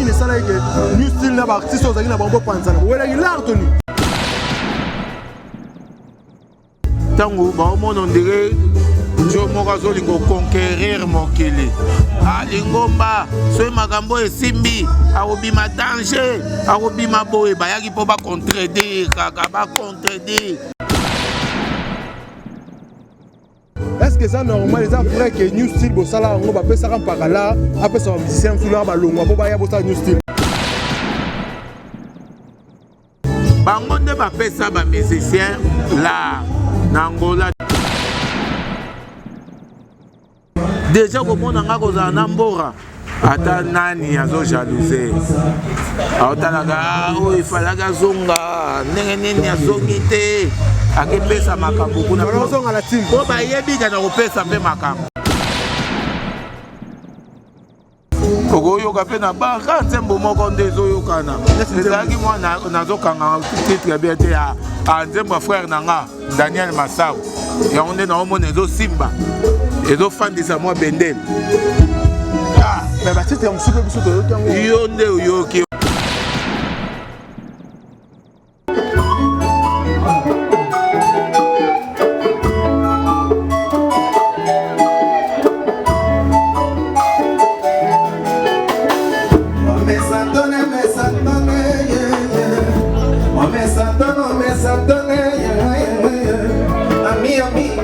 Nini esalaki ke new style na baartiste oyo ozalaki na bango bopanzana, bowelaki lar to nini? Ntango baomona ondire jo moko azolinga oconquérir mokili, alingomba soki makambo esimbi akobima danger, akobima boye. Bayaki mpo bacontredire, kaka bacontredire. Est-ce que eza normal, eza vrai que new style bosala yango, bapesaka mpaka la apesa bamusicien mosusu lara balongwa mpo baya bosala new style? Bango nde bapesa bamusicien la na Angola. Deja komona nga kozala na mbora, ata nani azojalouse, aotalaka oyo efalaki azonga ndenge nini, azongi te, akepesa makambo kuna po bayebi kana kopesa mpe makambo. Okoyoka mpe na baka nzembo moko nde ezoyokana, ezalaki mwa nazokanga titre bien te ya nzembo ya frère na nga Daniel Masao. Yango nde naomona ezosimba, ezofandisa mwa bendele. Mais batitre ya mosusu mpe biso toyoki yango. Yo nde oyoki.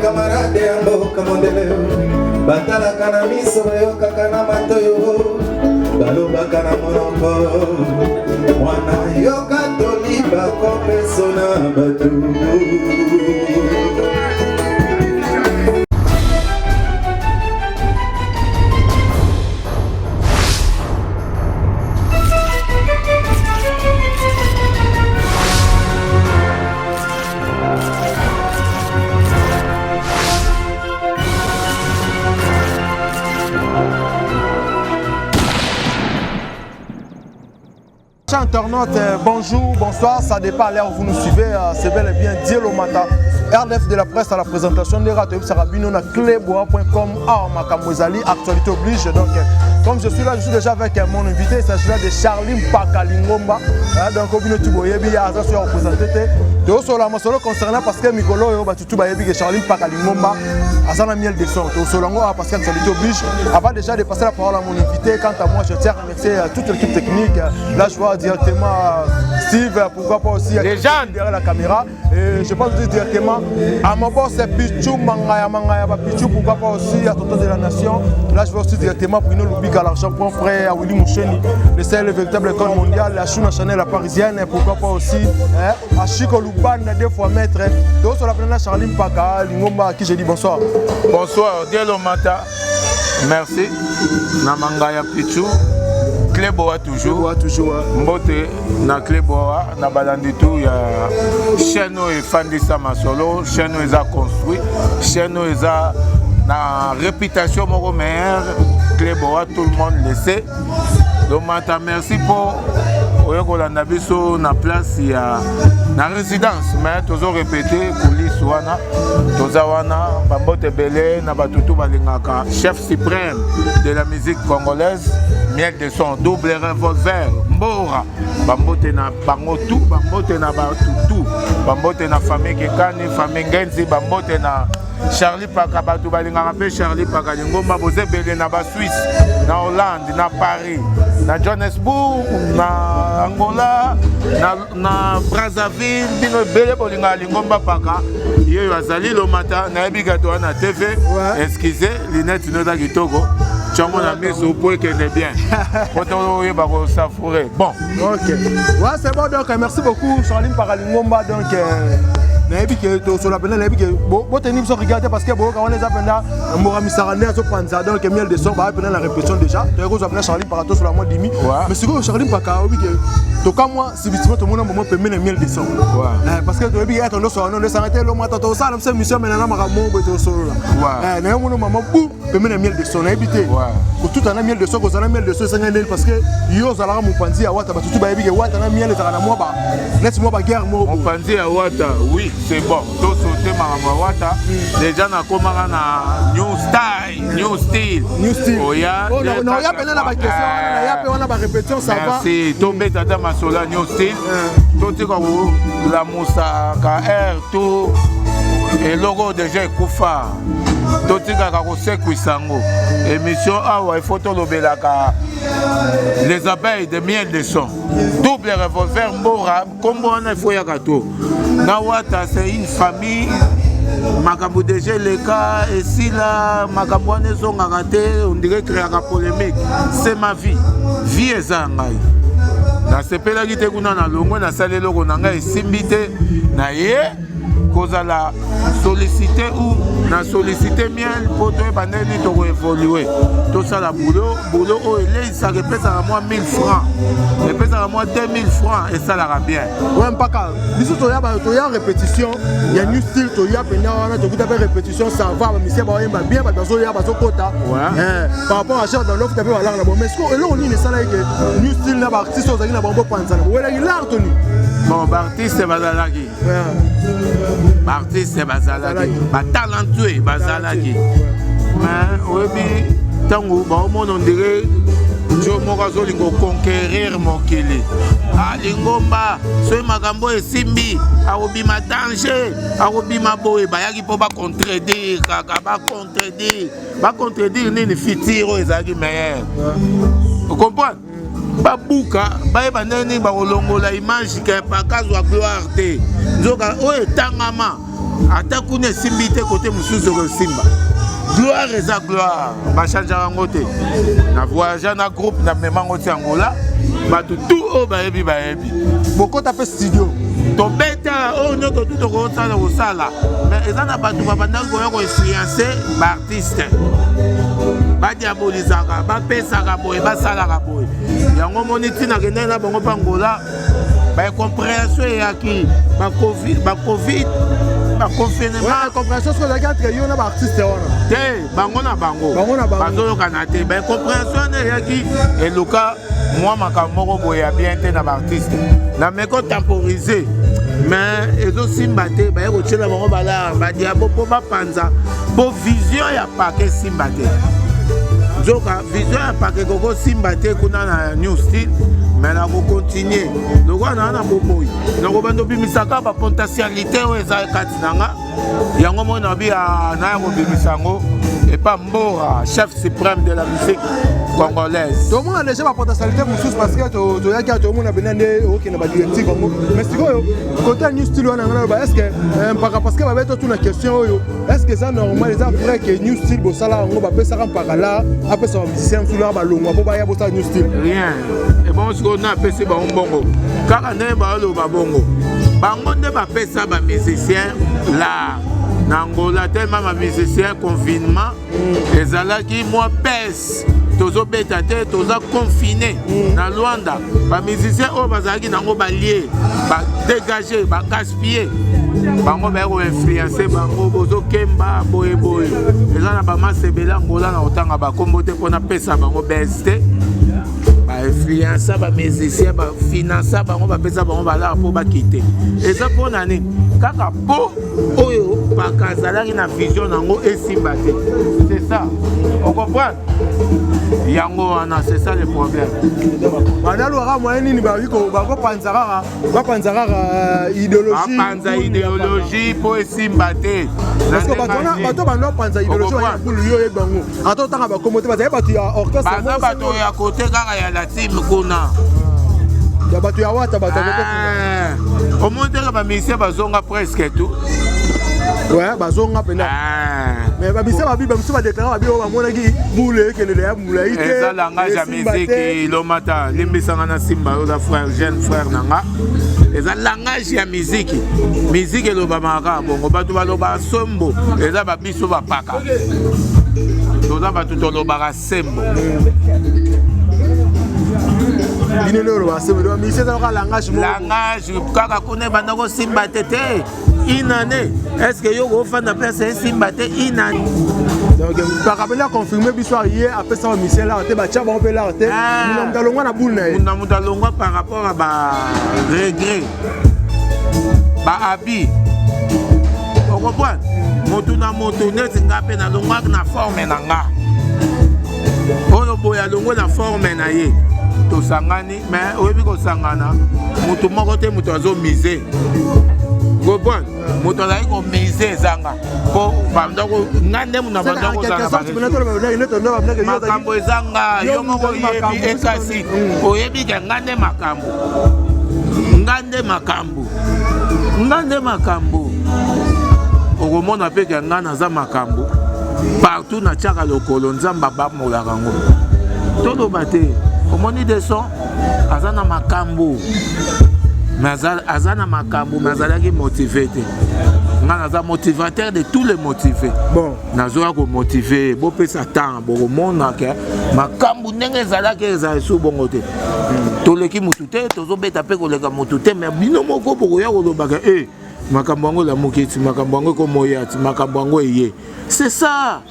Camarade ya mboka mondele, batalaka na miso, bayokaka na matoyo, balobaka na monoko. Mwana, yoka toli bakopeso na bato. Chers internautes, bonjour, bonsoir, ça dépend à l'heure où vous nous suivez, c'est bel et bien Dielo Mata, RDF de la presse à la présentation de Rato Sarabino na cleboa.com, ah, makambo ezali, actualité oblige. Donc, comme je suis là, je suis déjà avec mon invité, il s'agit là de Charly Mpaka Lingomba, hein, donc obino tuboyebi, aza sur représenté te, tosola masolo concernant parce que mikolo oyo batutu bayebi que Charly Mpaka Lingomba aza na miel de son, tosola yango parce que actualité oblige. Avant déjà de passer la parole à mon invité, quant à moi, je tiens à remercier toute l'équipe technique. Là, je vois directement Steve, pourquoi pas aussi les gens derrière la caméra. Et je pense aussi directement à mon boss Pichou Mangaya Mangaya Pichou, pourquoi pas aussi à Toto de la Nation. Là, je vois aussi directement Bruno Lubika, l'argent point prêt, à Willy Moucheni, le seul véritable école mondiale, à Chouna Chanel, la parisienne, pourquoi pas aussi, hein, à Chico Luban, deux fois maître. Donc, sur la planète Charly Mpaka Lingomba, à qui je dis bonsoir. Bonsoir, Dielo Mata. Merci. Na Mangaya Pichou. Cleboa toujours. Cleboa toujours. Mbote na Cleboa, na balandi tout ya chaîne oyo efandisa masolo, chaîne oyo eza construit, chaîne oyo eza na réputation moko meilleure. Cleboa, tout le monde le sait. Lomata, merci mpo oye kolanda biso na place ya na résidence, mais tozo répéter coulisse wana, toza wana. Bambote ebele na batutu balingaka chef suprême de la musique congolaise, Miel de son, double revolver mbora. Bambote na bango tu, bambote na batutu, bambote na famille Kekani, famille Ngenzi, bambote na Charlie Paka, bato balingaka mpe Charlie Paka Lingomba. Boza ebele na Baswisse, na Hollande, na Paris, na Johannesburg, na Angola, na Brazzaville. Bino ebele bolingaka Lingomba Paka. Ye oyo azali Lomata, nayebi gato wana na TV. Excuse, lunette no eza kitoko, tiango na miso po ekende bien, po toyeba kosafure bon. Ok, ouais, c'est bon. Donc merci beaucoup Charly Mpaka Lingomba. Donc nayebi ke tosola mpenza, nayebi ke boteni biso regarde parce que boyoka wana eza mpenza mboka misaka nde azopanza. Donc miel de son baya mpenza na répétition déjà, toyei kozwa mpenza Charly Mpaka, tosola mwa dimi. Mais sikoyo Charly Mpaka, oyebi ke tokamwa sibitima, tomona momo pembeni ya miel de son, parce que toyebi ke atondo sola nondo esanga te. Lomata, tosala biso émission mena na makambo boye, tosolola naye mono mama bu pembeni ya miel de son. Nayebi te kotuta na miel de son, kozala na miel de son esanga ndeni, parce que yo ozalaka mopanzi ya Wata. Batutu bayebi ke Wata na miel ezalaka na mwa ba neti mwa baguerre moko. Mopanzi ya Wata, oui, c'est bon, tosote. makambo ya Wata. Déjà nakomaka na new style, new style. New style. Oya. Oh, na oya pene na baquestion wana, na ya mpe wana barépétition, ça va. Merci. Tobeta ata masolo ya new style. Totika kolamusaka air to eloko oyo déjà ekufa, totikaka kosekwisa yango. Émission awa, il faut tolobelaka les abeilles de miel de son, double revolver, mbora nkombo wana, il faut yaka to na Wata. C'est une famille. Makambo déjà eleka, esila. Makambo wana ezongaka te. On dirait créaka polémique. C'est ma vie, vie eza ya ngai. Nasepelaki te kuna na longwe, nasali eloko na ngai, esimbi te. Na ye kozala sollicité ou na sollicité Miel mpo toyeba ndenge nini tokoévolue, tosala boulot. Boulot oyo eleisaka, epesaka mwa 1000 francs, epesaka mwa 2000 francs, esalaka bien. Ouais, mpaka biso toya, toya répétition ya new style. Toya mpenza wana, tokuta mpe répétition, ça va, bamusiciens baoyemba bien, bato bazoya, bazokota. Par rapport à cher dans l'offre mpe balaka na bango. Mais siko eloko nini esalaki ke new style na baartiste oyo ozalaki na bango bopanzana, bowelaki l'art toni? Bon, baartiste bazalaki, baartiste bazalaki, batalentueux bazalaki, mais oyebi, ntango baomona ondire jo moko azolinga oconquérir mokili, alingomba soki makambo esimbi, akobima danger, akobima boye. Bayaki mpo bacontredire, kaka bacontredire. Bacontredire nini? Futur oyo ezalaki meilleur, ocomprendre? Babuka, bayeba ndenge nini bakolongola image ke pakazwa gloire te. Nzoka oyo etangama, ata kuna esimbi te, kote mosusu ekosimba. Gloire eza gloire, bachangeaka yango te. Na voyage na groupe, na memango ti Angola, bato tu oyo bayebi, bayebi. Bokota mpe studio? Tobeta oyo nyonso tu tokosala kosala, mais eza na bato babandaki koya koinfluence baartiste, badiabolizaka, bapesaka boye, basalaka boye. Yango moni ntina kendeki na bango mpe Angola, baincompréhension eyaki, bacovid, baconfinement. Incompréhension soki ozalaki entre yo na baartiste wana? Te, bango na bango. Bango na bango. Bazoyokana te. Baincompréhension wana eyaki, eluka mwa makambo moko boye ya bien te na baartiste. Na meko temporiser, mais ezosimba te. Baye kotiela bango balara, badiabo, mpo bapanza, mpo vision ya Paka esimba te. Nzoka vision ya Paka ekokosimba te kuna na new style. Mais nakocontinue lokola naa na bomoi, nakobanda obimisaka bapotentialité oyo eza kati na nga. Yango moi nabi naya kobimisa yango epa Mbora, chef suprême de la musique congolaise. Tomona déjà bapotentialité mosusu, parce que toyaki awa, tomona pena nde okende badirective yango. Mais sikoyo, côté ya new style wana, nga naloba, est ce que Mpaka, parce que babe totuna question oyo, est ce que eza normal, eza vrai que new style bosala yango, bapesaka Mpaka la, apesa bamusicien mosusu la, balongwa mpo baya bosala new style? Rien. Ebongo sikoyo na apesi bango mbongo kaka ndenge baoloba bongo? Bango nde bapesa bamusicien la na Angola, tellement bamusicien, confinement ezalaki mwa pese, tozobeta te, toza confiné na Lwanda. Bamusicien oyo bazalaki nango balie, badégage, bagaspille bango, baye koinfluence bango, bozokemba boyeboye. Eza na bamasa ebele Angola, na kotanga bakombo te mpo napesa bango bese te. Bainfluença bamusicien, bafinança bango, bapesa bango balaka mpo bakite. Eza mpo na nini? Kaka mpo oyo Paka azalaki na vision nango esimba te. C'est ça, ocomprendre? Yango wana, c'est ça le problème. Banalwaka moyen nini bakopanza kaka, bapanza kaka idéologie? Bapanza idéologie mpo esimba te. Parce que bato bando bapanza idéologie ya bulu, yo oyebi bango, ata otanga bakombo te, bazali bato ya orchestre? Baza bato ya kote kaka ya la team kuna. Ya bato ya Wata, bato ya kote. Omoni teka bamusicien bazonga presque tout. Ouais, bazonga mpena, mais babisa babi, babiso badéclare, babi oyo bamonaki bule ekendele ya molai te. Eza langage ya musique. Lomata, limbisanga na simba, oza frère, jeune frère na nga. Eza langage ya musique. Musique elobamaka kaka bongo, bato balobaka sombo. Eza babiso bapaka, toza bato tolobaka sembo. Bino nde olobaka sembo, musicien eza kaka langage. Langage kaka kuna ebanda kosimba te te une année. Est ce que yo kofanda place esimba te une année? Donc Mpaka mpena confirme biso, ye apesa bamusicien lar te, batia bango mpe lar te. Muna moto alongwa na boule na ye. Muna moto alongwa par rapport à baregret, baabi. Okomprendre? Motu na motu neti nga mpe nalongwaki na forme na nga. Oyo boye alongwe na forme na ye. Tosangani, mais oyebi kosangana motu moko te, moto azomise. Comprendre? Moto azali komise ezanga po bandako nga nde na bandako kozala makambo ezanga yo moko oyebi ekasi oyebi ke nga nde makambo, nga nde makambo, nga nde makambo. Okomona mpe ke nga naza makambo partout, natiaka lokolo, Nzambe abamolaka yango. Toloba te, omoni deson aza na makambo, mais aza na makambo, mais azalaki motivé te. Nga naza motivateur de tous les motivés. Bon. Nazoya komotive, bopesa temps, bokomona ke makambo ndenge ezalaki ezala esu bongo te. Toleki motu te, tozobeta mpe koleka motu te, mais bino moko bokoya kolobaka e makambo yango elamuki ti makambo yango ekomoya ti makambo yango eye. C'est ça,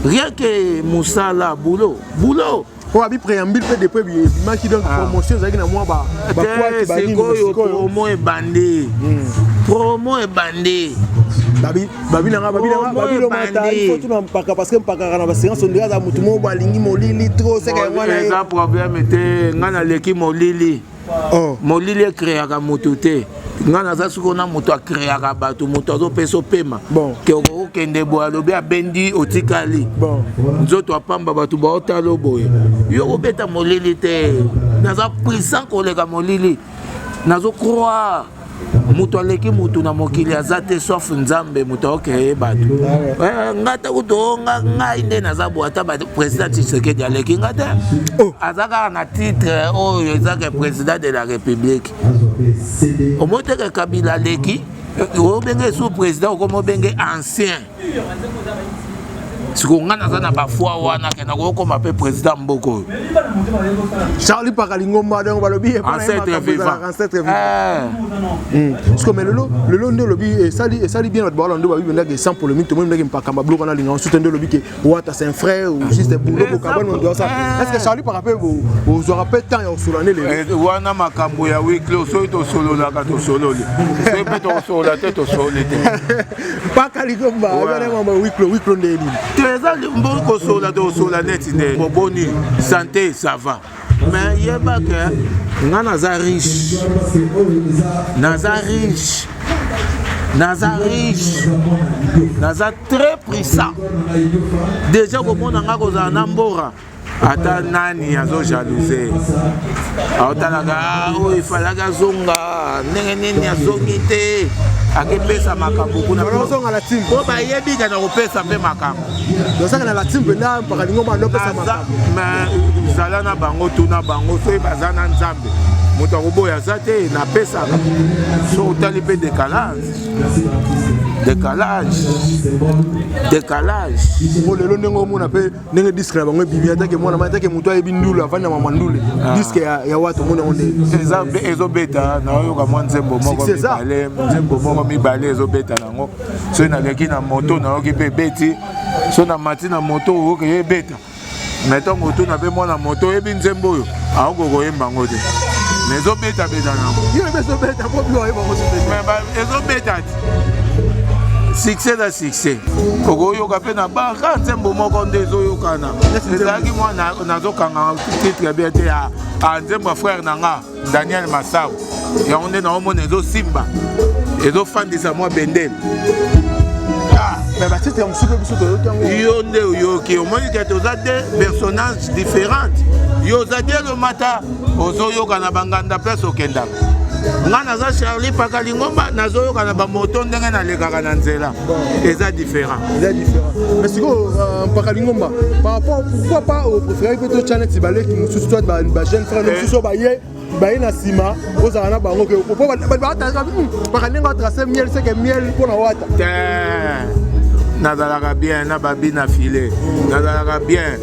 rien que mosala, boulot, boulot. Po abi préambule mpe depuis ebimaki, donc promotion ezalaki na mwa bakwaki. Sikoyo promo ebandi, promo ebandi. Babi nanga, babi nanga, babi lomata, il faut tuna Mpaka, parce que Mpakaka na baséance ondire aza motu moko bo alingi molili trop, seka yango wana. Eza problème te, ngai naleki molili. Molili ecréaka motu te. Ngai naza sikoyo na moto acréaka bato, moto azopesa opema ke okokende boye, alobi abendi, otikali nzoto apamba, bato baotala boye. Yo kobeta molili te, naza puissant koleka molili. Nazocroire moto aleki motu na mokili aza te sauf Nzambe, moto aocréer bato. Nga ta kutu ngai nde naza boye, ata président Tshisekedi aleki nga te. Aza kaka na titre oyo ezaka président de la République. Omoi teke Kabila aleki, obenge sous président, okoma obenge ancien. Sikoyo ngai naza na bafoi wana ke nakokoma mpe président mboka oyo. Charlie Paka Lingomba, donc balobi ancêtre vivant. Ancêtre vivant. Siko mais lelo, lelo nde olobi esali, esali bien. Bato baola nde babi ndenge sans polémique, tomoni ndenge Mpaka babiloko wana alinga. Ensuite nde olobi ke Wata c'est un frère ou juste boulot bokabani moto asa. Est ce que Charlie Paka mpe ozwaka mpe temps ya kosolola nde lelo? Wana makambo ya huis clos. Soki tosololaka, tosololi. Soki mpe tokosolola te, tosololi te. Mpaka Lingomba, huis clos, huis clos nde nini? Te, eza mbo kosolola, tosolola neti nde boboni santé, ça va. Mais yeba ke nga naza riche, naza riche, naza riche, naza très puissant. Déjà komona nga kozala na mbora, ata nani azojalouser, aotalaka oyo efalaki azonga ndenge nini, azongi te, akepesa makambo kuna. Ozonga la team. Po bayebi ka na kopesa mpe makambo. Ozanga na la team mpenza, Mpaka Lingomba ndopesa makambo. Mais zala na bango, tuna bango soki baza na Nzambe, moto akoboya aza te. Napesaka so otali mpe décalage, décalage, décalage. Po lelo ndenge omona mpe ndenge disque na bango ebimi, atake mwana mai, atake moto ayebi ndule, avandi na mama ndule, disque ya Wata, omoni yango nde? Ezobeta, naoyoka mwa nzembo moko mibale, nzembo moko mibale ezobeta nango. Soki naleki na moto, nayoki mpe ebeti. So namati na moto, oyoki ye ebeta. Mais ntango otuna mpe mwana moto oyebi nzembo oyo, akoki koyemba yango te, mais ezobetabeta nango. Ezobeta ti succès eza succès. Okoyoka mpe na baka nzembo moko nde ezoyokana, ezalaki mwa nazokanga titre bien te, ya nzembo ya frère na nga Daniel Masao. Yango nde naomona ezosimba, ezofandisa mwa bendele. Mais batitre ya mosusu mpe biso toyoki yango. Yo nde oyoki, omoni ke toza deux personnages différentes. Yo oza Dielomata, ozoyoka na banganda place okendaka. Nga naza Charlie Paka Lingomba, nazoyoka na bamoto ndenge nalekaka na nzela. Eza différent. Eza différent. Mais sikoyo Mpaka Lingomba, par rapport, pourquoi pas opréféré mpe totya neti baleki mosusu, soit bajeune frère mosusu oyo baye, baye na nsima, ozala na bango ke paka ndenge atrace miel seke miel mpona Wata? Te. Nazalaka bien na babi na file, nazalaka bien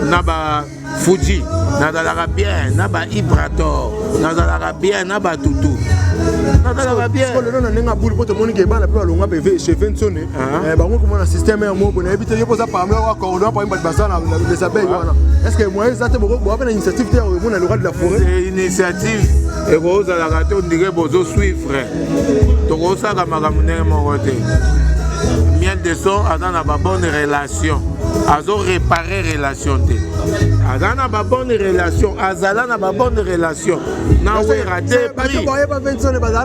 na ba Fuji, nazalaka bien na ba Ibrator, nazalaka bien na batutu, nazalaka bien. Lelo na ndenge abuli, mpo tomoni ke bana mpe balongwa mpe chez Vensone, bango komona système ya moko, nayebi te. Yo mpo oza parmi wa coordon, parmi bato baza na les abeilles wana, est ce que moyen eza te, boa mpe na initiative te ya komona le roi de la forêt? Initiative ekozalaka te. Ondire bozosuivre, tokosalaka makambo ndenge moko te. Miel de Son aza na babonne relation, azoréparer relation te. Aza na babonne relation, azala na babonne relation na Wera depuis.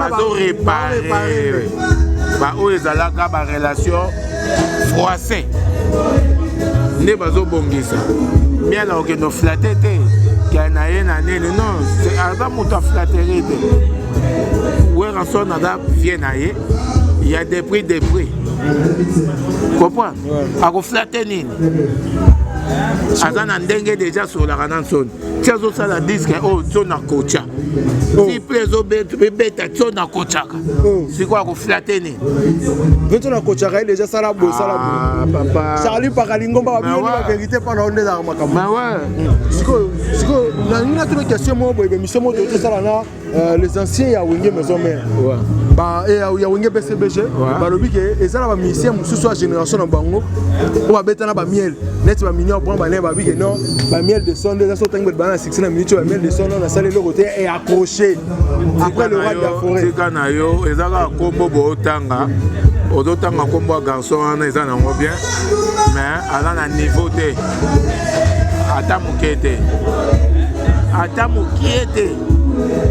Bazoréparer baoyo ezalaka barelation froissé nde bazobongisa. Miel akokende oflatter te ke na ye na nini, non, aza moto aflatterie te. Werrason aza vie na ye ya depuis, comprendre, akoflatter nini? Aza na ndenge deja asololaka na nsoni ti azosala disque oyo tio na kotya ti mpe ezobeta tio na kotyaka. Sikoyo akoflatter nini? Veto na kotyaka ye deja, sala boye, sala boye. Papa. Charlie Paka Lingomba, babino bavérité mpa na yo nde ezalaka makambo. Sikoyo, sikoyo nalingi natuna question moko boye. Émission moko tozosala na les anciens ya Wenge Maison Mère, ya Wenge BCBG, balobi ke eza na bamusicien mosusu ya génération na bango oyo babeta na bamiel neti baminion point bane. Babi ke non, bamiel de son nde eza so otangi bato bana na succès na minute oyo. Bamiel de son, non, nasali eloko te e accroché après le roi de la forêt. Tika na yo, eza kaka nkombo bootanga, ozotanga nkombo ya garçon wana, eza nango bien, mais aza na niveau te, ata moke te, ata mokie te.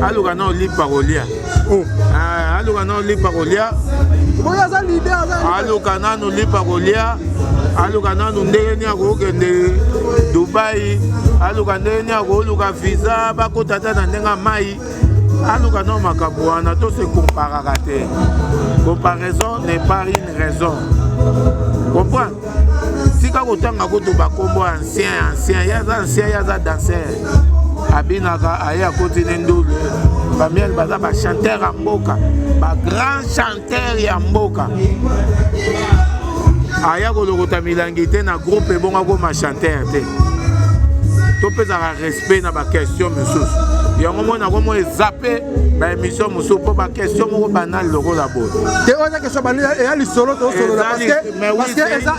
Aluka na olipa kolia. Ah, aluka na olipa kolia. Boyo aza leader, aza Aluka nanu lipa kolia, aluka nanu ndenge nini akokende Dubai, aluka ndenge nini akoluka visa bakota ata na ndenge ya mai. Aluka no makambo wana. To se comparaka te, comparaison n'est pas une raison, comprendre. Tika kotanga kutu bakombo ancien, ancien. Ye aza ancien, ye aza danser, abinaka, aye akoti ne ndule. Bamiel baza bachanteur ya mboka, bagrand chanteur ya mboka. Aya kolokota milangi te na groupe ebongo akoma chanteur te. Topesaka respect na baquestion mosusu. Yango mona komona eza mpe baémission mosusu mpo baquestion moko banale lokola boye. Te, oyo eza question banale, eya lisolo tosolola, parce que eza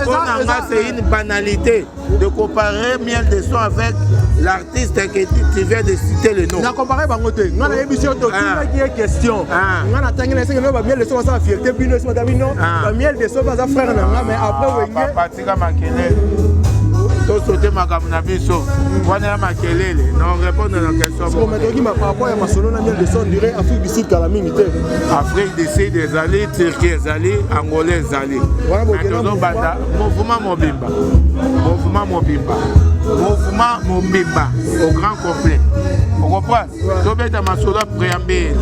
Mpona nga, c'est une banalité de comparer Miel de Son avec l'artiste que tu viens de citer le nom. Na comparer bango te. Nga nayebi si oyo totunaki ye question. Nga natangi na esenge no bamiel de son basala fierté bino esi bata bino. Bamiel de son baza frère na nga, mais après Wenge. Papa, tika makelele, tosote makambo na biso wana ya makelele na répondre na question. Toki par rapport ya masolo na Miel de Son, dire Afrique du Sud kala mingi te. Afrique du Sud ezali, Turquie ezali, Angola ezali. Tozobanda mouvement mobimba, mouvement mobimba, mouvement mobimba au grand complet, ocomprendre. Tobeta masolo ya préambule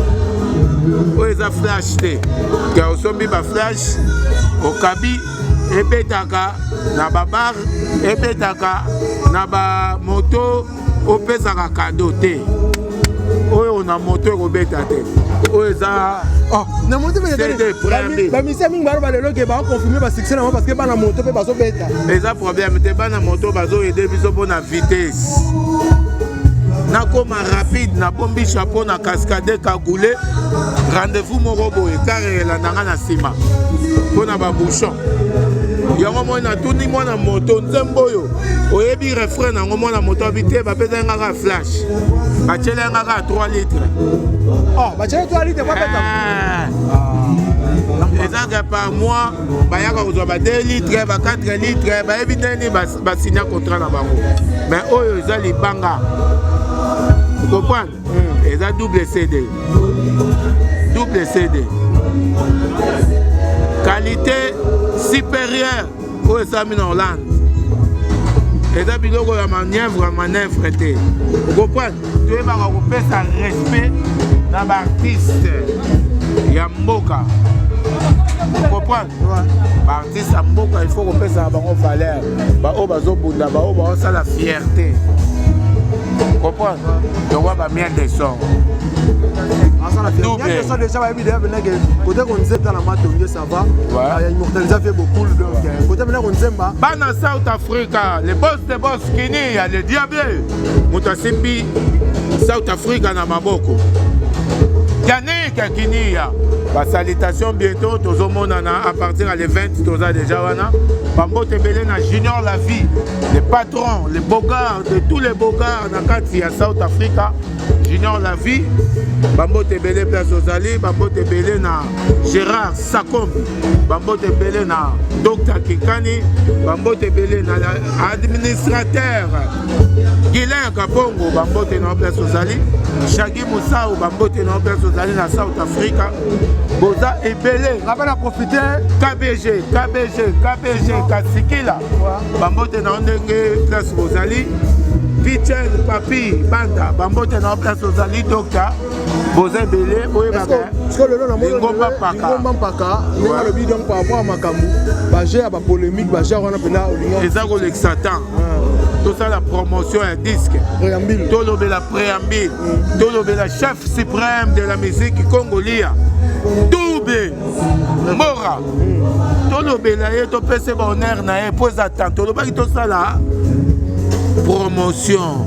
oyo eza flash te, ka osombi baflash, okabi, ebetaka na babar, ebetaka na bamoto, opesaka kado te. Oyo na moto ekobeta te, oyo eza Na moto mpe bamisia mingi baloba lelo ke baconfirme basuccès nango parce que bana moto mpe bazobeta. Eza problème te. Bana moto bazoaider biso mpona vitesse. Nakoma rapide, nabombi chapeau na cascade, cagoule, rendez-vous moko boye, kare elanda nga na nsima mpona babouchon. Yango moi natuni mwana moto: nzembo oyo oyebi refrain nango? Mwana moto abi te, bapesaki nga kaka flash, batieli nga kaka 3 litre. Oh, batieli 3 litre, babeta. Ezaka par mois bayaka kozwa ba 2 litre, ba 4 litre, bayebi ndenge nini basinya contrat na bango. Mais oyo eza libanga, comprendre, eza double CD, double CD, qualité supérieure oyo esalami na Hollande. Eza biloko ya manièvre manœuvre te, okomprendre. Toyebaka kopesa respect na baartiste ya mboka, comprendre. Baartiste ya mboka, il faut kopesaka bango valeur, baoyo bazobunda, baoyo baosala fierté. Comprendre? Donc ba Miel de Son. Double. Miel de Son déjà bayebi déjà venait que côté konzeta na matonge ça va. Ouais. Immortalisa fait beaucoup donc euh, côté venait konzemba. Bana South Africa, le boss de boss Kini, ya le diable. Moto asimbi South Africa na maboko. Yannick Kiniya. Ba salutation bientôt tozomonana à partir ya le 20 toza déjà wana. Bambote ebele na Junior la vie, le patron, le bogard de tous les bogards na kati ya South Africa. Junior la vie, bambote ebele place ozali, bambote ebele na Gérard Sakombi, bambote ebele na Dr Kikani, bambote ebele na administrateur Guilain Kabongo, bambote na place ozali, Shagi Musau, bambote na place ozali na South Africa. Boza ebele. Nga na profiter KBG, KBG, KBG, Kasikila. Bambote na ndenge place bozali. Pichen Papi Banda, bambote na place ozali docteur. Boza ebele boyebaka. Lingomba mpaka. Lingomba mpaka ndenge alobi donc par rapport à makambo ba jeu ya ba polémique ba genre wana mpena olinga. Eza kolekisa temps. Tosala promotion ya disque. Préambule. Tolobela préambule. Mm. Tolobela chef suprême de la musique congolia. Double Mora. Mm. Tolobela ye topesa ba honneur na ye mpo eza temps. Tolobaki tosala promotion.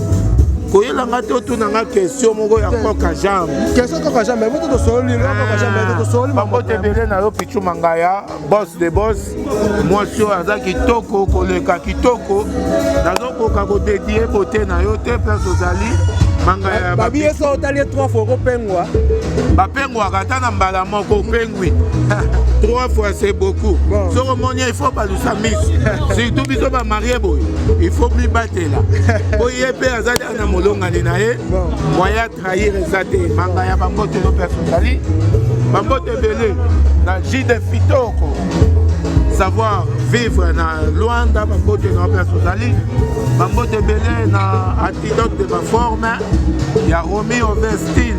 Koyela nga te otuna nga question moko ya koka jambe. Question koka jambe, moto tosololi, koka jambe, tosololi. Bambote ebele na yo Pichu Mangaya, boss de boss. Mwasi oyo aza kitoko koleka kitoko, nazokoka kodedie bote na yo te place ozali mangaya. Babi ye so otali ye 3 fois okopengwa. Bapengwaka ata na mbala moko opengwi. 3 fois c'est beaucoup. Bon. Soki omoni il faut balusa miso. Surtout biso ba marié boye, il faut mibatela. Po ye mpe aza na molongani na ye. Bon. Moyen trahir eza te. Mangaya bambote yo place ozali. Bambote ebele na Jide Fitoko. Savoir vivre na Luanda, bambote na place ozali. Bambote ebele na antidote de baforme ya Romy Ovestine.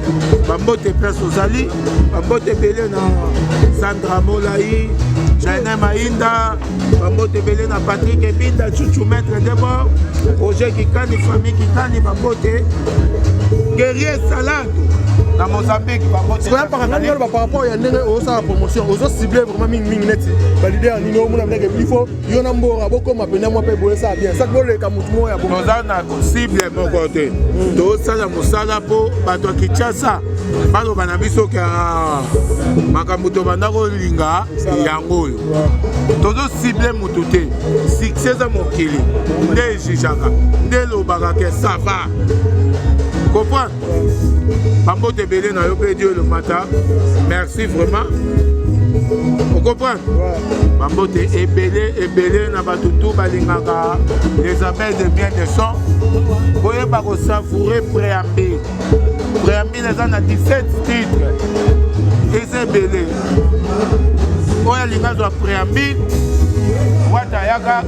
Bambote place ozali. Bambote ebele na Sandra Molai, Jane Mainda, bambote ebele na Patrick Ebinda, Chuchu Maître Debord, Roger Kikani, famille Kikani, bambote Guerrier Salado na Mozambique, bambote. Sikoyo mpaka ngai naloba par rapport ya ndenge ozosala promotion, ozo cible vraiment mingi mingi neti ba leader nini omona ndenge il faut yo na mbora bokoma pena mwa mpe boye esala bien soki boleka motu moko ya bongo. Toza na cible moko te, tozosala mosala mpo bato ya Kinshasa baloba na biso ke makambo tobanda kolinga yango oyo. Tozo cible motu te, succès eza mokili nde ejijaka nde elobaka ke ça va. Comprendre? Bambote ebele na yo mpe Dieu le matin. Merci vraiment. Ocomprendre? Bambote ebele ebele na bato tu balingaka les abeilles de bien de son. Boyeba kosavoure préambule. Préambule eza na 17 titres. Eza ebele. Oyo alinga azwa préambule, wata ayaka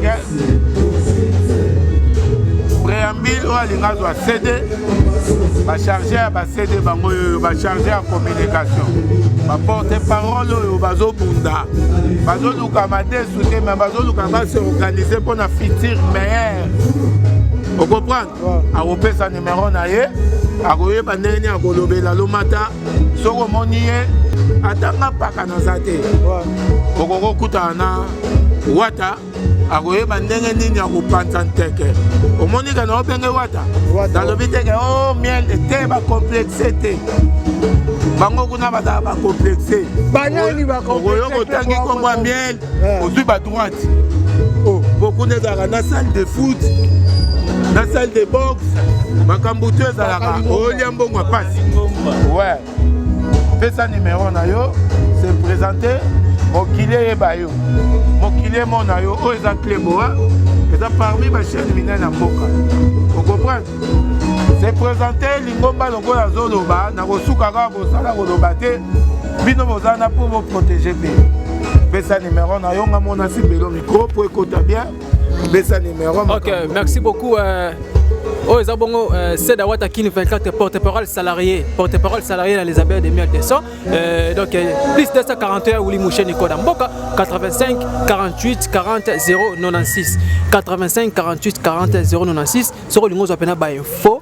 préambule, oyo alinga azwa CD, bacharge ya ba CD bango oyo bacharge ya communication, baporte parole oyo bazobunda, bazoluka madesu te, mais bazoluka baseorganize mpona futur meilleur. Okomprendre? Akopesa numero na ye, akoyeba ndenge nini akolobela lomata. Soki omoni ye atanga mpaka naza te, okoki kokutana na wata, akoyeba ndenge nini akopanza nteke. Omoni ka na obenge wata, nalobi teke o miel te, bacomplexe te bango kuna bazala bacomplexe. Okoyoka otangi nkombo ya miel, ozwi badroite po kuna ezalaka na salle de foot, na salle de boxe, makambo to ezalaka olia mbongo ya pasi. Ouais, pesa numero na yo, se présenter, mokili eyeba yo, mokili emona yo. Oyo eza Cleboa, eza parmi bachaîne minene ya mboka. Okomprendre? Se présenter lingomba lokola azoloba na kosuka kaka kosala koloba te. Bino boza na mpo boprotege mpe. Pesa numero na yo, nga mona simbelo micro po ekota bien. Pesa numero. Ok, merci beaucoup. Oyo eza bongo Seda Wata Kin 24, porte-parole salarié, porte-parole salarié na les abeilles de miel de son. Donc plus 241 Willy Mouché Nicolas Mboka 85 48 40 096 85 48 40 096. Soko lingo zo pena ba info.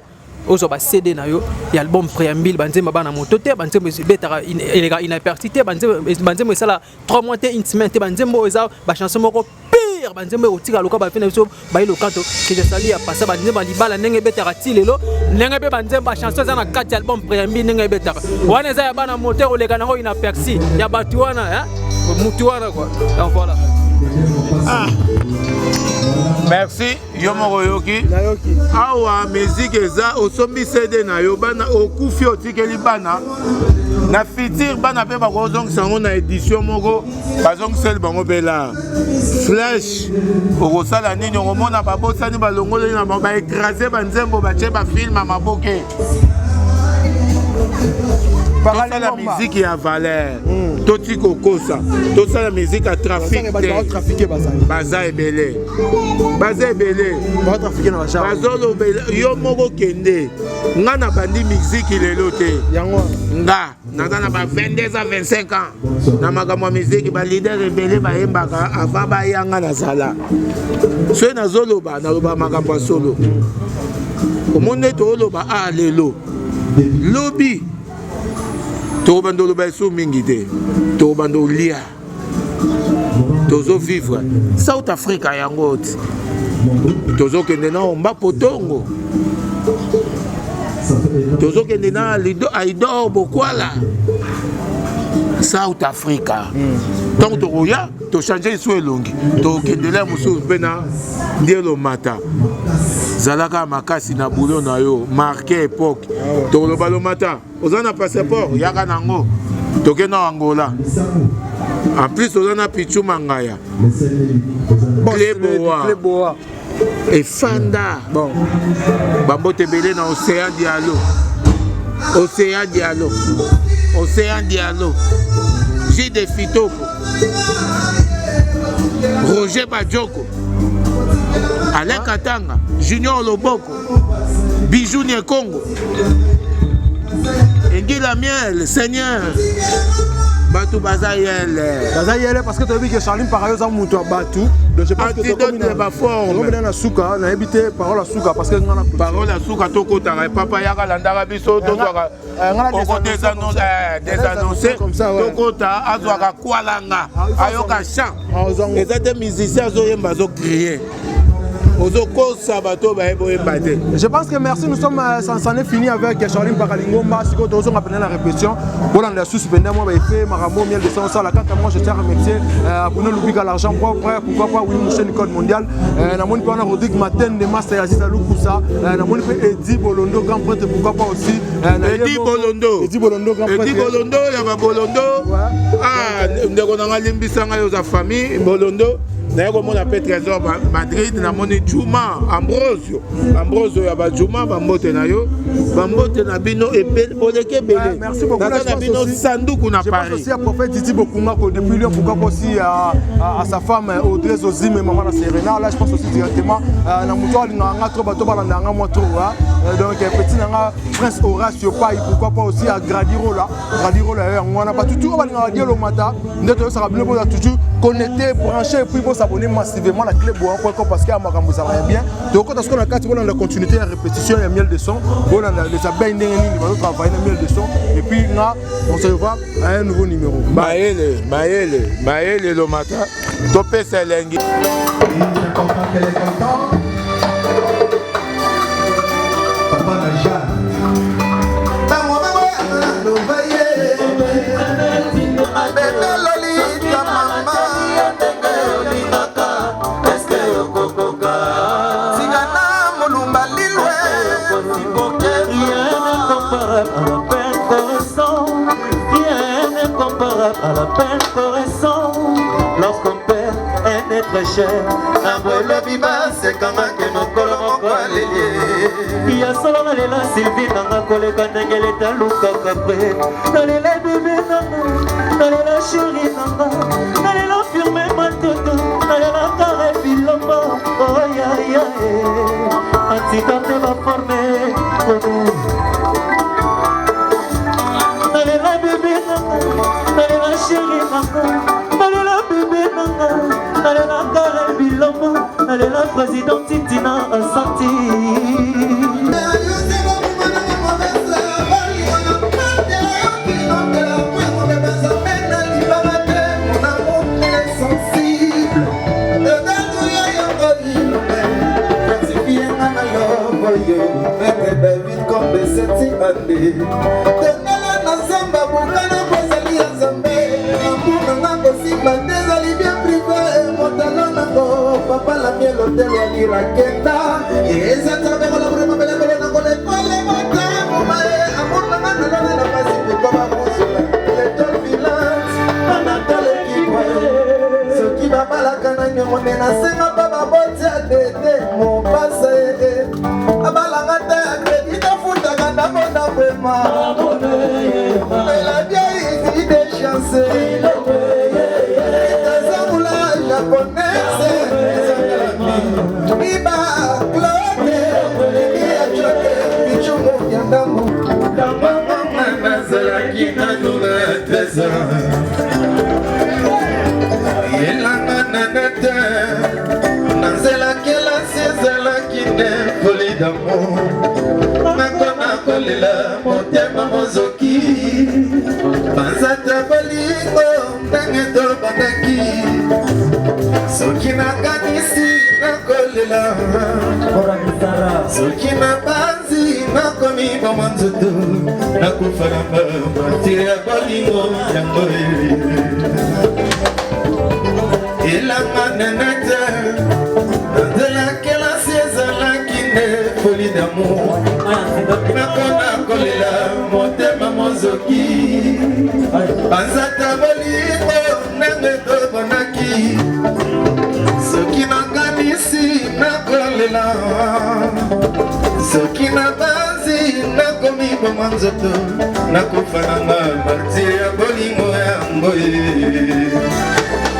Ozwa ba CD na yo ya album préambule, banzembo bana moto te, banzembo ebetaka eleka inaperçu te, banzembo esala 3 mois te, une semaine te, banzembo eza ba chanson moko pire, banzembo ekotika loka bafe na biso bayi lokanto que je salue ya pasa, banzembo ya libala ndenge ebetaka ti lelo, ndenge mpe banzembo ba chanson eza na kati ya album préambule ndenge ebetaka wana eza ya bana moto koleka nango inaperçu ya bato wana mutu wana quoi. Donc voilà. Ah. Merci. Yo moko oyoki awa musique eza, osombi CD na yo, bana okufi otikeli bana na futur, bana mpe bakozongisa yango na édition moko, bazongiseli bango mpe la flash. Okosala nini? Okomona babosani, balongoli na baécrase banzembo, batie bafilm ya maboke. Tosala musique ya valeur, toti kokosa, tosala musique ya trafic te. Baza ebele, baza ebele, bazolobela yo moko. Kende, nga na bandi miziki lelo te, nga naza na ba 22 à 25 ans na makambo ya miziki. Baleader ebele bayembaka avant bayanga. Nazala soki nazoloba, naloba makambo ya solo. Omoni nde tooloba a lelo, lobi tokobanda oloba esu mingi te, tokobanda olia, tozovivre South Africa yango ti tozokende na omba potongo, tozokende na Aidor Bokwala, South Africa. Ntango tokoya tochange lisu elongi, tokendela mosusu mpe na ndielo mata. Zalaka makasi na boulot na yo, marque époque. Tokoloba lomata, oza na passeport, yaka nango, toke na Angola. En plus oza na Pichu Mangaya, Cleboa efanda bon. Bambote ebele na Océan Dialo, Océan Dialo, Océan Dialo, Jide Fitoko, Roger Bajoko, Alain Katanga Junior Loboko, Bijou Nyekongo, Engila Miel Seigneur, bato baza yele. Baza yele parce que toyebi ke Charline Parayo oza moto ya bato. Donc je pense que antidote ya baforme. Na suka, nayebi te, parole ya suka, parce que nga na parole ya suka, tokotaka papa yaka, landaka biso, tozwaka oko désannonce, tokota, azwaka kwalanga, ayoka chant. Eza te musicien azoyemba, azocrie, ozokosa bato bayebi oyemba te. Je pense que merci, nous sommes c'en est fini avec Charline Pakalingomba. Sikoyo tozonga pene na répétition, bolanda susu pende mwa baefe makambo miel de son osala. Quant à moi, je tiens à remercier Bruno Lubika, l'argent propre, pourquoi pas Willy Moucheni, code mondial, namoni mpe wana Rodrigue Matende, Master Aziz Alukusa, namoni mpe Edi Bolondo, grand prêtre, pourquoi pas aussi Edi Bolondo. Edi Bolondo, grand prêtre. Edi Bolondo ya babolondo. Ah, ndeko na nga, limbisa ngai, oza famille Bolondo. Naye komona mpe Trésor Madrid, namoni Juma Ambrosio, Ambrosio ya bajuma. Bambote na yo, bambote na bino, boleki ebele, naza na bino sanduku na Paris. Aussi à prophète Didi Bokunga depuis Lyon, pourquoi pas aussi à sa femme Audrey Zozime, maman na Serena. Là je pense aussi directement na moto alingaka nga trop, bato balanda nga moi trop, donc petit na nga Prince Horacio Pai, pourquoi pas aussi à Gradirola, Gradirola yango wana. Bato tout balingaka Dielo Mata nde toyosaka bino, boza toujours connecté, branché, et puis bosabonner massivement na club boa, parce que ya makambo ezalaka ya bien. Tokota sikoyo na kati, bolanda continuité ya répétition ya Miel de Son, bolanda les abeilles ndenge nini bazotravaille na Miel de Son. Et puis nga, on se revoit à un nouveau numéro. Mayele, mayele, mayele, lomata, topesa elengi. Papa na Jeanne. Ntango loba ye bebe Lolita, mama ndenge olingaka, eske okokoka singa na molumba lilwe? Rien n'est comparable à la peine qu'on ressent. Rien n'est comparable à la peine qu'on ressent lorsqu'on perd un être cher. Nabwelobi basekangake mokolo moko aleli. Ya solo, nalela Sylvie nanga koleka ndenge leta lukaka pre. Nalela bebe nanga, nalela chéri nanga, nalela firme matoto, nalela kare bilomba oyaya antidote baforme. Nalela bebe nanga, nalela chéri nanga, nalela bebe nanga, nalela kare bilomba, nalela président Titina Asanti. Maître David Kombe seti ande Tongala na zamba bukana po ezali ya Nzambe Amour na nga kosimba te ezali bien privé Motalo nango papa la miel hotel ya Lirakenda Eza Nzambe kolabure mabele kolo na kolekole makambo maye Amour na nga nalona na pasi pourquoi bakozola L'étoile filante Anatole Kibwe Soki babalaka na niongo nde nasenga mpe baboti ya dede mopasa ye abalanga te ya kredi tofutaka ndambo ndambo ema ela bien ici de chance itazamula japonaise iba claude ya choke bichumu ya ndambo mama nazalaki nanu na 13 ans elanga nanete na nzela kelasi ezalaki nde folie d'amour nakona kolela motema mozoki banzata bolingo ndenge tobandaki soki nakanisi nakolela soki nabanzi nakomi boma nzoto nakufa na martire ya bolingo yango elanga nenete na nzela kelasi ezalaki nde folie d'amour nakona kolela motema mozoki banzata bolingo ndenge tobonaki soki nakanisi nakolela soki nabanzi nakomiboma nzoto nakufa nanga martir ya bolingo yango ye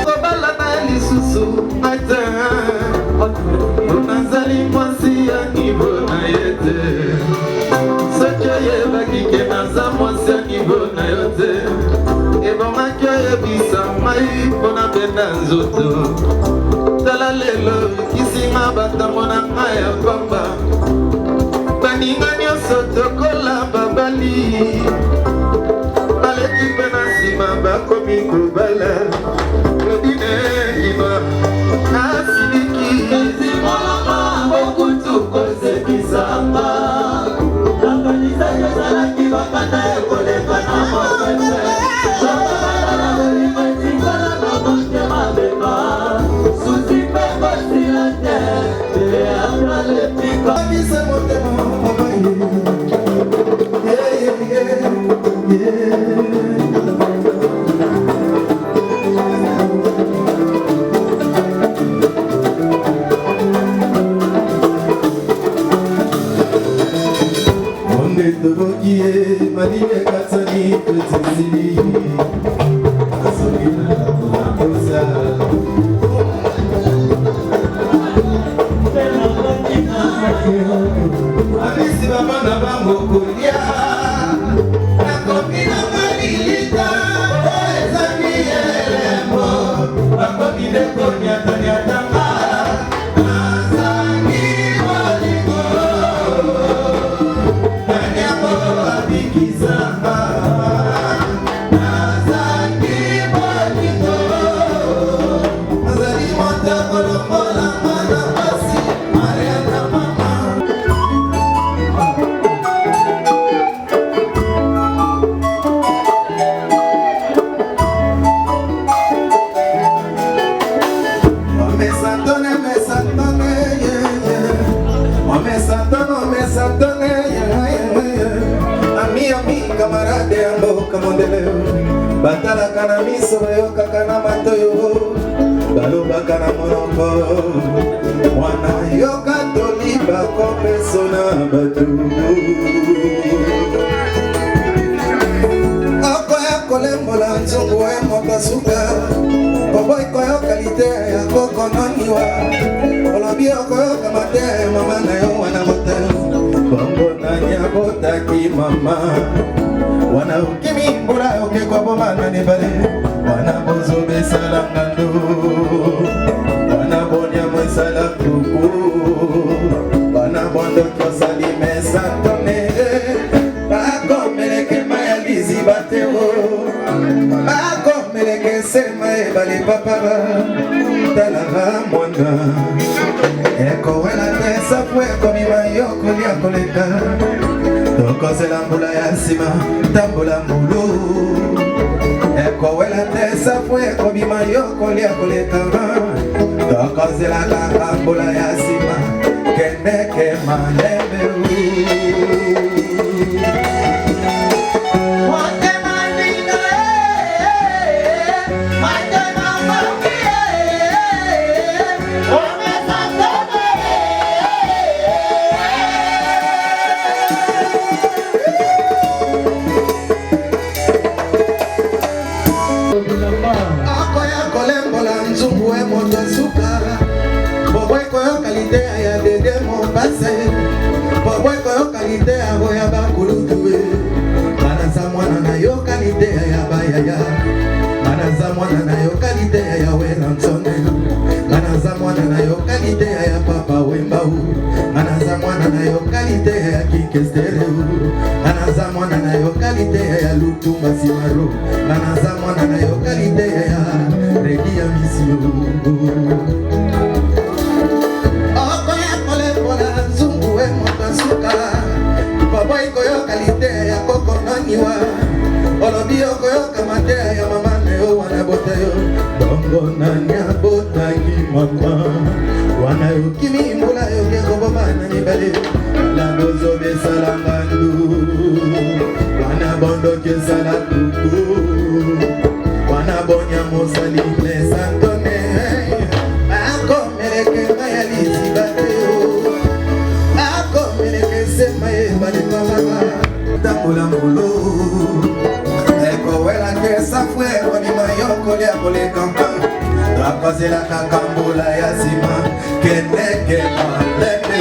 kobalana lisusu ata nazali mwasi ya nivo na ye te soki oyebaki ke naza mwasi ya nivo na yo te ebongaki oyebisa ngai mpo na benda nzoto tala lelo kisinga batambo na ngai ya pamba baninga nyonso tokola babali baleki mpe na nsima bakomi kobala claudine kima nasiliki bokutu kosekisanga nakanisaki ozalaki bakanda ekoleka na mopepe bolingo etikala na motema beba susi mpe kosila te eyaka lepika Bisa motema mama yeah, yeah, yeah. Monde toboki ye malili ekatani petesili asoki na kosa abisi bamana bango kolia nakomi na malilita ezangi elembo bakomi nde koniataniatanga nazangi bolingo nani yango abikisanga nazangi bolingo nazali moto kolongolanga na pasi mariana mama Mesantone, mesantone, yeah, yeah. Oh, mesantone, mesantone, yeah, yeah, yeah. Ami, ami, camarade ya mboka mondele batalaka na miso bayokaka na matoyo balobaka na monoko mwana yoka toli bakopeso na bato okoya kolembola nzungu e moto suka oboyi koyoka liteya ya kokononiwa olobi okoyoka mateya ya mama na yo wana bota bongo nani abotaki mama wana okimi mbula okekwa bomana nebale wana bozoba esala ngando wana bonyamo esala kuku wana bondoki osali mesatone bakomeleke mai ya liziba te o bakomeleke sema ebale papaba talaka mwana ekowela te. safu ekobima yo kolia koleka tokozela mbula ya nsima tambola mbulu ekowela te safu ekobima yo kolia koleka tokozela kaka mbula ya nsima kendeke malembe. Akoya kolembola nzungu e moto suka boboyi koyoka liteya ya dede mombase boboyi koyoka liteya boya bakulutu e banaza mwana nayoka liteya ya bayaya banaza mwana nayoka liteya ya welansone banaza mwana nayoka liteya ya papa wembau banaza mwana nayoka liteya ya kinkestereu banaza mwana nayoka liteya ya lutumba simaro banaza mwana nayoka liteya ya redi ya misio. Okoya kolembola nzungu e moto suka boboyi koyoka liteya ya kokononiwa olobi okoyoka mateya ya mama na yo wana bota yo bongo nani abotaki mama wana yokimi mbula yoki ekoboma na mibale na bozoba esala ngandu wana bondoki esala kuku wana bonya mosali mesantone akomeleke mai ya liziba te akomeleke sema ebale mama tambola mbulu ekowela te safu ekobima yo kolia koleka akozela kaka mbula ya nsima kendeke malembe.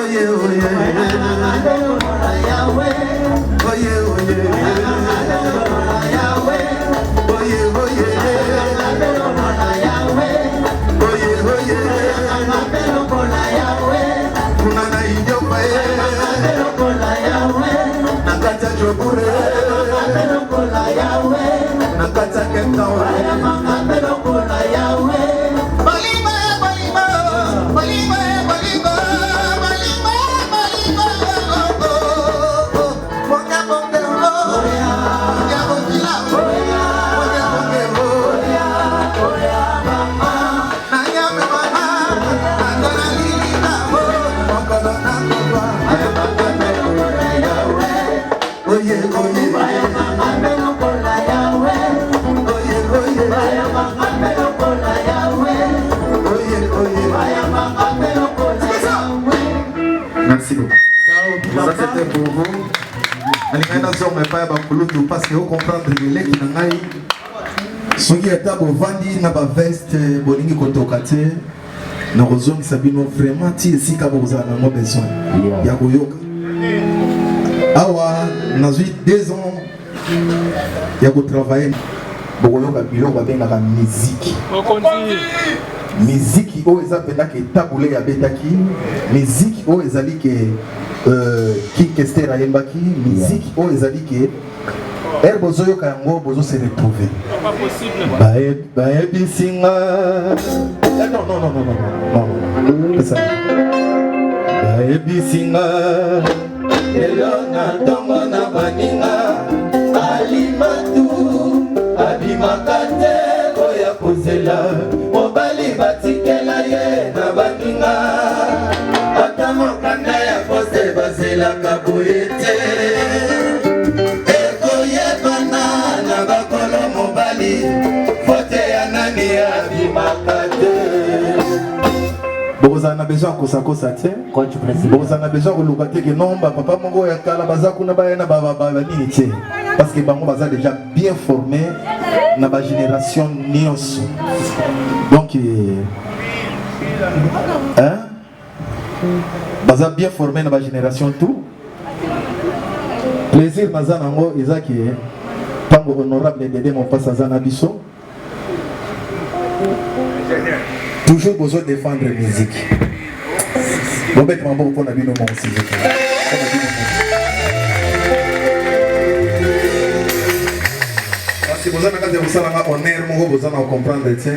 Oye, oye, oye, oye. Merci beaucoup. Ça c'était pour vous. Nalingai nazonga epai ya bakulutu parce que ocomprendre leleki na ngai soki ata bovandi na baveste bolingi kotoka te nakozongisa bino vraiment ti esika bokozala nango besoin ya koyoka awa nazwi deux ans ya kotravaille bokoyoka biloko babengaka miziki miziki oyo eza mpenza ke tabule abetaki miziki oyo ezali ke euh, king kester ayembaki miziki oyo ezali ke ere bozoyoka yango bozo se retrouver bayebisi nga eh, non non non non non non bayebisi nga lelo na ntongo na baninga alimatu abimaka te oya kozela mobali batikela ye na baninga ata mokanda ya poste bazelaka boye te ekoyebana na bakolo mobali fote ya nani abimaka te bokozala na besoin ya kosakosa te bokozala na besoin ya koluka te ke non bapapa moko ya kala baza kuna baya na banini te parce que bango baza déjà bien formé na bagénération nyonso donc euh, hein? baza bien formé na bagénération tout plaisir naza nango eza ke ntango honorable dede mompasi aza na biso toujours bozo défendre musique bobeta maboko mpo na bino moko s'il vous plaît kasi boza na kati ya kosala nga honneur moko boza na comprendre te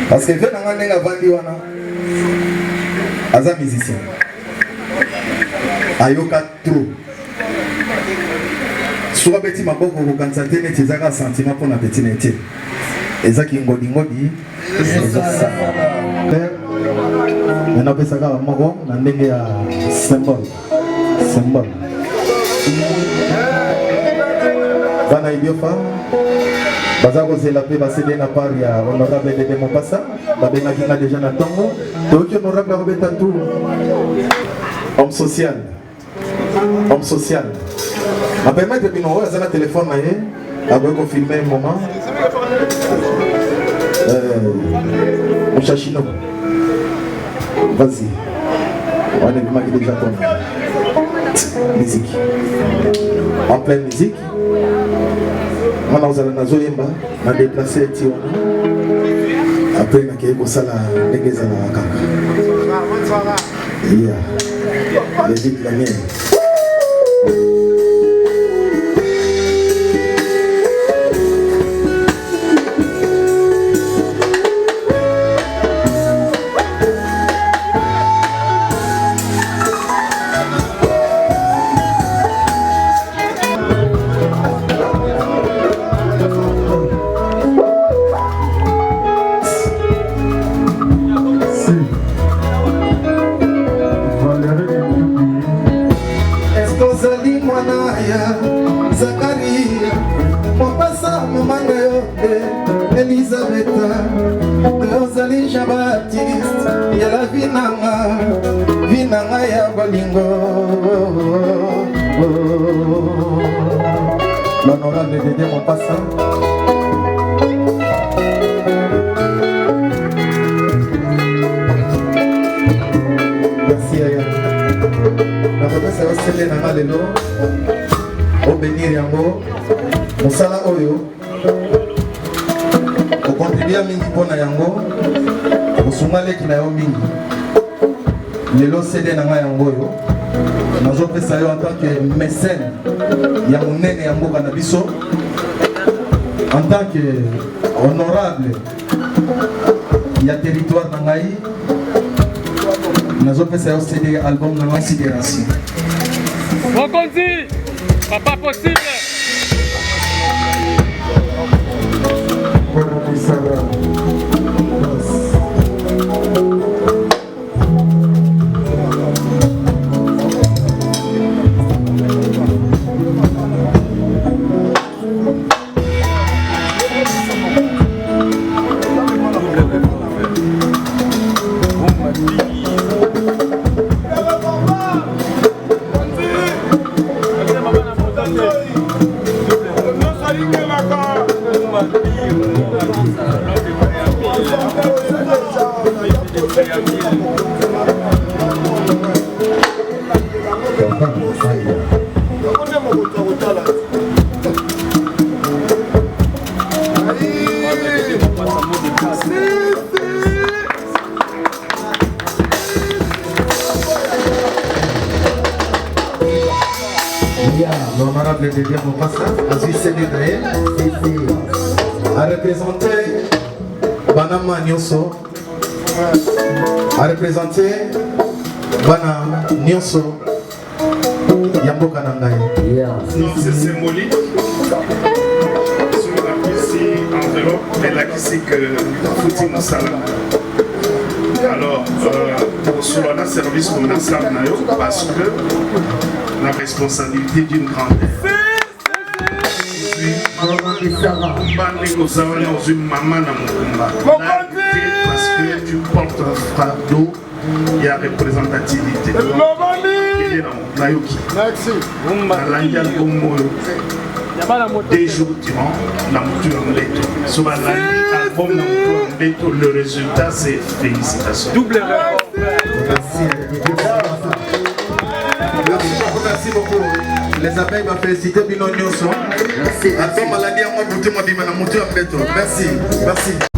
parce que vie na nga ndenge avandi wana aza musicien ayoka trop soki abeti maboko okokanisa te neti eza kaka sentiment mpo na peti na ye te eza kingodingodi ezosala me napesa kaka moko na ndenge ya symbole symbole bana idiofa baza kozela mpe basede na part ya honorable dede mopasa babengaki nga deja na ntongo toyoki honorable akobeta tour homme social homme social na permettre bino oyo aza na telefone na ye akoki kofilme moment euh, mushashino vas-y wana ebimaki déjà ton musique en pleine musique wana ozala nazoyemba na déplace ti wana apres nakei kosala ndenge ezalaka kaka Yeah. David Lamien. Ozali mwana ya Zakaria, mopasa mama na yo eh, Elizabeta, ozali Jean Baptiste ya la vie nanga, vie nanga ya bolingo. L'honorable Dédé Mopasa. Merci Yaya. Nakopesa yo sele na nga lelo obenir yango mosala oyo okontribua mingi mpo na yango osunga leki na yo mingi lelo cd na ngai yango oyo nazopesa yo en tant que mécène ya monene ya mboka na biso en tant que honorable ya territoire na ngai nazopesa yo cd ya album na ngai sidération mokonzi papa possible mpona mosala. Ya, l'honorable Didier Mopasa, azwi CD na ye arepresente banama nyonso arepresente bana nyonso ya mboka na ngai. Non, c'est symbolique. Soki napesi enveloppe elakisi que futi mosala. Alors, kosolola na service commercial na yo parce que la responsabilité d'une grandeur. Mokumba ndenge oza wana ozwi mama na mokumba te parce que tu portes un fardeau ya représentativité. Nayoki nalandi album oyo 2 jours durant na motu ya mbeto. So balandi album na motu ya mbeto, le résultat, c'est félicitations. Double erreur. Merci, merci beaucoup, merci beaucoup. Les abeilles bafélicité bino nyonso. Album alandi yango butu mobima na motu ya mbeto. Merci, merci.